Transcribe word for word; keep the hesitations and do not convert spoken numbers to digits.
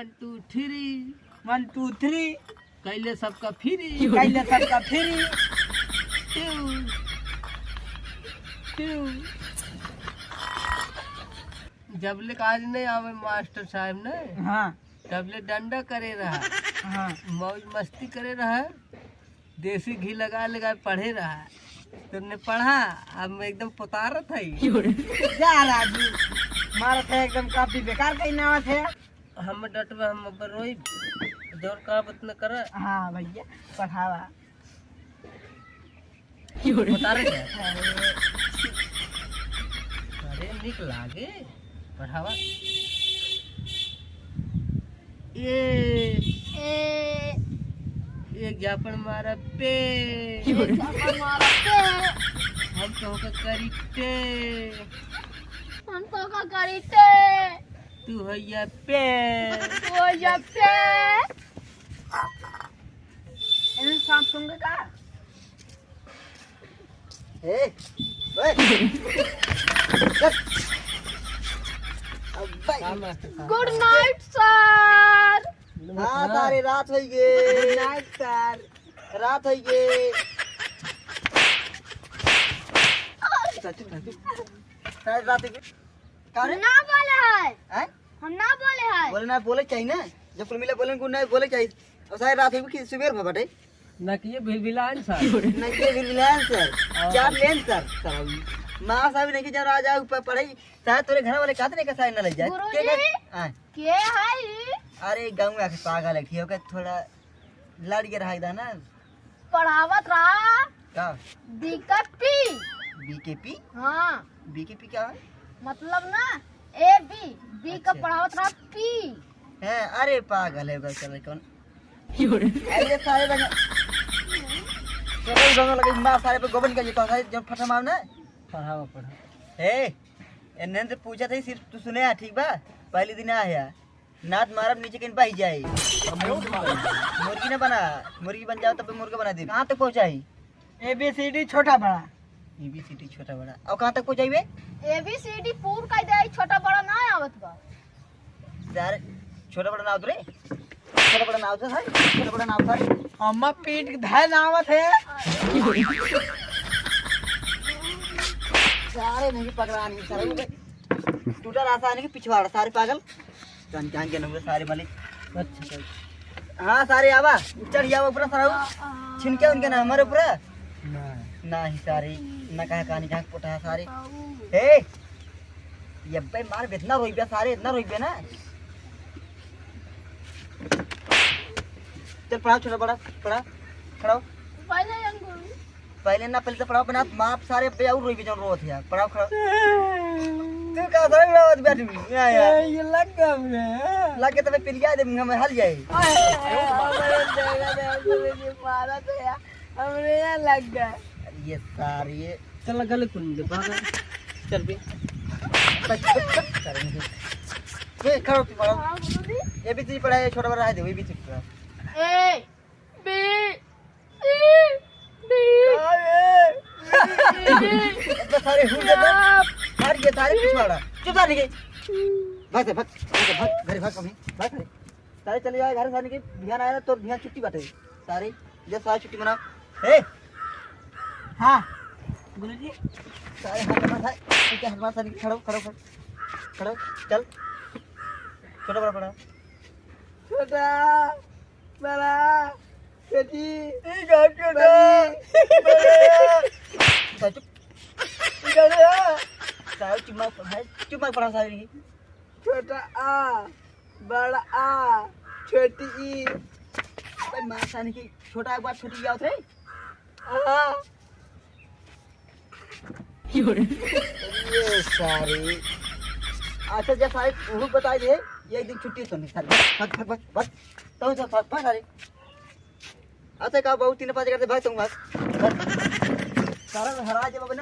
One two three। One two three। कैले सबका फ्री। कैले सबका फ्री। ट्यू, ट्यू। जबले आज नहीं आवे मास्टर साहब ने, हाँ। तबले डंडा करे रहा। हाँ। मौज मस्ती करे रहा। देसी घी लगा लगा पढ़े रहा। तुमने पढ़ा, अब मैं एकदम पुतारत है। जा राजू, मारत है एकदम, कॉपी बेकार कहीं ना आवत है। हम डटबा, हम अब रोई, जोर का बत न कर। हाँ भैया, पढ़ावा। पुतारत है। अरे निक लागे, पढ़ावा। ए, ए, एक झापड़ मारा पे। एक झापड़ मारा पे। हम तो होकर करी टे। हम तो होकर करी टे। तू होइया पे। तू होइया पे। एहन सांप सूंघे का? ए, ओए। चल। अब्बे। Good night sir। हाँ, सारे रात होई गे। Good night sir। रात होई गे। सारे रात होई गे। का रे? ना बोले है। हैं? हम ना बोले है। बोले ना, बोले चाहिए ना। जब कुल मिला बोले, गुड नाइट बोले चाहिए। और सारे रात होई गे कि सुबेर भर बटे। ना कि ये भिलभिलान सर। ना कि ये भिलभिलान सर। हाँ। चार लेन सर। सर, माँ साहब नहीं कि जब आ जाओ ऊपर पढ़ाई, शायद तोरे घर वाले कहते नहीं कि सारे ना ले जाए। गुरुजी, के, के, हाँ। के है ई? अरे गाँव में आके पागल है, ठीक है, थोड़ा लड़ के रहा इधर ना। पढ़ावत रहा। का? बीकेपी। बीकेपी? हाँ। बीकेपी क्या है? मतलब ना, ए बी, बी का अच्छा। पढ़ावत रहा पी। हैं, अरे पागल है बस, चलो कौन? अरे सारे बने। चलो दोनों लगे मार सारे पे गोबन का ये कौन सा जब फटा मार ना? पढ़ावा, पढ़ा। ए, एन्ने से पूछा था सिर्फ तू सुने आ, ठीक बा? पहली दिन आ है। नात मारब नीचे कहीं बह जाए। मुर्गी ना बना, मुर्गी बन जाओ तब मुर्गा बना दे। कहाँ तक पहुँचाई? ए बी सी डी छोटा बड़ा। ए बी सी डी छोटा बड़ा। और कहाँ तक पहुँचाई बे? ए बी सी डी पूर कर दे, छोटा बड़ा ना आवत बा। यार, छोटा बड़ा ना आवत रे। छोटा बड़ा ना आवत है, छोटा बड़ा ना आवत है। अम्मा पीठ धाय ना आवत है। सारे नहीं पकड़ा नहीं, सारे टूटा रहा, सारे की पिछवाड़ा, सारे पागल। जान, जान के नंबर सारे मालिक। अच्छा। हाँ, सारे आवा, चढ़ आवा ऊपर सारा। छिनके उनके ना हमारे ऊपर। नहीं। नहीं सारे, ना कहा कहानी झांक पोटा सारे। हे, ये अब्बे मार बे, इतना रोइबे सारे, इतना रोइबे ना। चल पढ़ा छोटा बड़ा, पढ़ा, खड़ा हो। पहले अंगूर। पहले ना, पहले तो पढ़ाओ, बना माप सारे बे और रोई भी जौन रोत है। पढ़ाओ, खड़ा। तू का सारे रोत बैठ भी? या, या। ए, ये लग गया हमरे। लग के तबे पिलिया दे, हम हल जाए। आए, आए, हमरे जगह दे, हमरे ये मारा तो यार। हमरे यहाँ लग गया। ये सारे। चल, गले कुन दे, भागा। चल बे। ए, खड़ा हो तू, पढ़ाओ। हाँ, बोलो दी। ए बी सी डी पढ़ा, ये छोटा बड़ा रह दे, ए बी सी डी पढ़ा। ए, बी, सी, डी। अबे सारे हुल दे दो। यार, ये सारे पिछवाड़ा। चुप सारे के। भाग से, भाग, भाग से, भाग, घरे भाग कभी, भाग घरे। सारे चले जाए घरे, सारे के बिहान आया ना, तो बिहान छुट्टी बाटे। सारे, जब सारे छुट्टी मना। ए! हाँ, गुरुजी। सारे हाथ मार, हाथ, ठीक है, हाथ मार, सारे के खड़ो, खड़ो, खड़ो। खड़ो, चल। छोटा बड़ा पड़ा। छोटा। बड़ा, छोटी, ई गाँव के बड़ी, ना। बड़ा। सारे चुप। ई गाँव के ना। सारे चुप मत पढ़ा, चुप मत पढ़ा सारे की। छोटा आ, बड़ा आ, छोटी ई। अबे माँ सानी की छोटा एक बार छोटी ई आवत रे। आ। ये सारी। अच्छा, जा सारे, तू बताई दे, ये एक दिन छुट्टी तो नहीं, सारे। भाग, भाग, भाग, भाग। तो जा, भाग, भाग, सारे। अच्छा, का बहुत तीन पाँच करते, भाग, तुम भाग। भाग। सारा हरा जब अपने